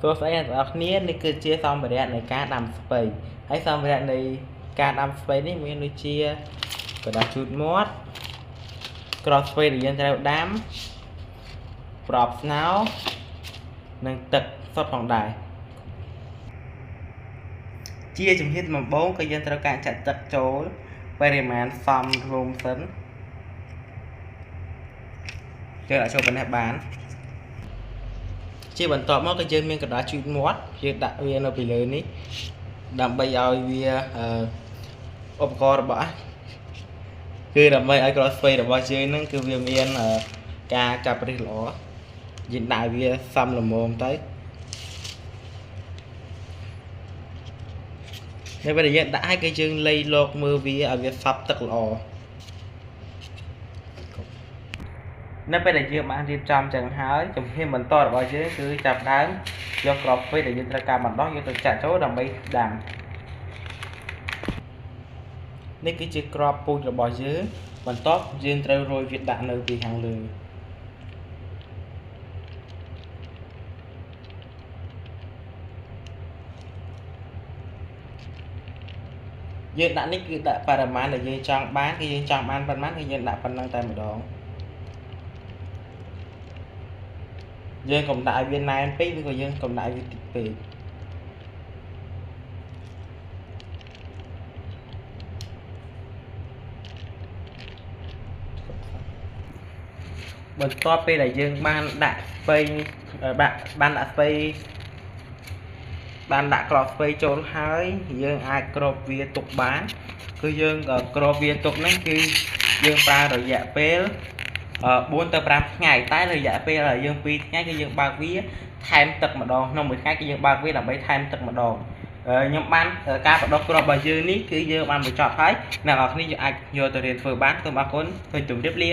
សួស្តីអ្នកទាំងអស់គ្នានេះគឺជាសម្ភារៈនៃការដាំស្ពៃហើយសម្ភារៈនៃការដាំស្ពៃនេះមានដូចជាក្រដាសជូតមាត់ក្របស្ពៃដែលយើងត្រូវដាំប្រអប់ស្នោនិងទឹកសុទ្ធផងដែរជាជំហានដំបូងគឺយើងត្រូវការចាក់ទឹកចូលបរិមាណសមរម្យសិនយើងដាក់ចូលប៉ុណ្ណេះបានជាបន្ទាប់មកគឺយើងមានក្រដាសជូតមាត់យើងដាក់វានៅពីលើនេះដើម្បីឲ្យវាឧបករណ៍របស់គឺដើម្បីឲ្យក្របស្ពៃរបស់យើងហ្នឹងគឺវាមានការចាប់រិះល្អយើងដាក់វាសមល្មមទៅនៅពេលដែលយើងដាក់ឲ្យគឺយើងលៃលកមើលវាឲ្យវាសប់ទឹកល្អនៅពេលដែលយើងបានរៀបចំចឹងហើយជំហានបន្តរបស់យើងគឺចាប់ដើមយកក្របស្ពៃដែលយើងត្រូវការបណ្ដោះយកទៅចាក់ចូលដើម្បីដាំនេះគឺជាក្របពូជរបស់យើងបន្ទាប់យើងត្រូវរោយវាដាក់នៅពីខាងលើយើងដាក់នេះគឺដាក់បរិមាណដែលយើងចង់បានគឺយើងចង់បានប៉ុន្មានគឺយើងដាក់ប៉ុណ្ណឹងតែម្ដងយើងកុំដាក់ឲ្យវាណែនពេកឬក៏យើងកុំដាក់ឲ្យវាតិចពេកបន្ទាប់ពេលដែលយើងបានដាក់ស្ពៃបានដាក់ស្ពៃបានដាក់ក្របស្ពៃចូលហើយយើងអាចគ្របវាទុកបានគឺយើងគ្របវាទុកហ្នឹងគឺយើងប្រើរយៈពេល4ទៅ5ថ្ងៃតែរយៈពេលយើង2ថ្ងៃគឺយើងបើកវាថែមទឹកម្ដងក្នុងមួយថ្ងៃគឺយើងបើកវាដើម្បីថែមទឹកម្ដងខ្ញុំបានការបដោះគ្រាប់របស់យើងនេះគឺយើងបានបញ្ចប់ហើយអ្នកនរគ្នាយើងអាចយកទៅរៀនធ្វើបានសូមអរគុណសូមជម្រាបលា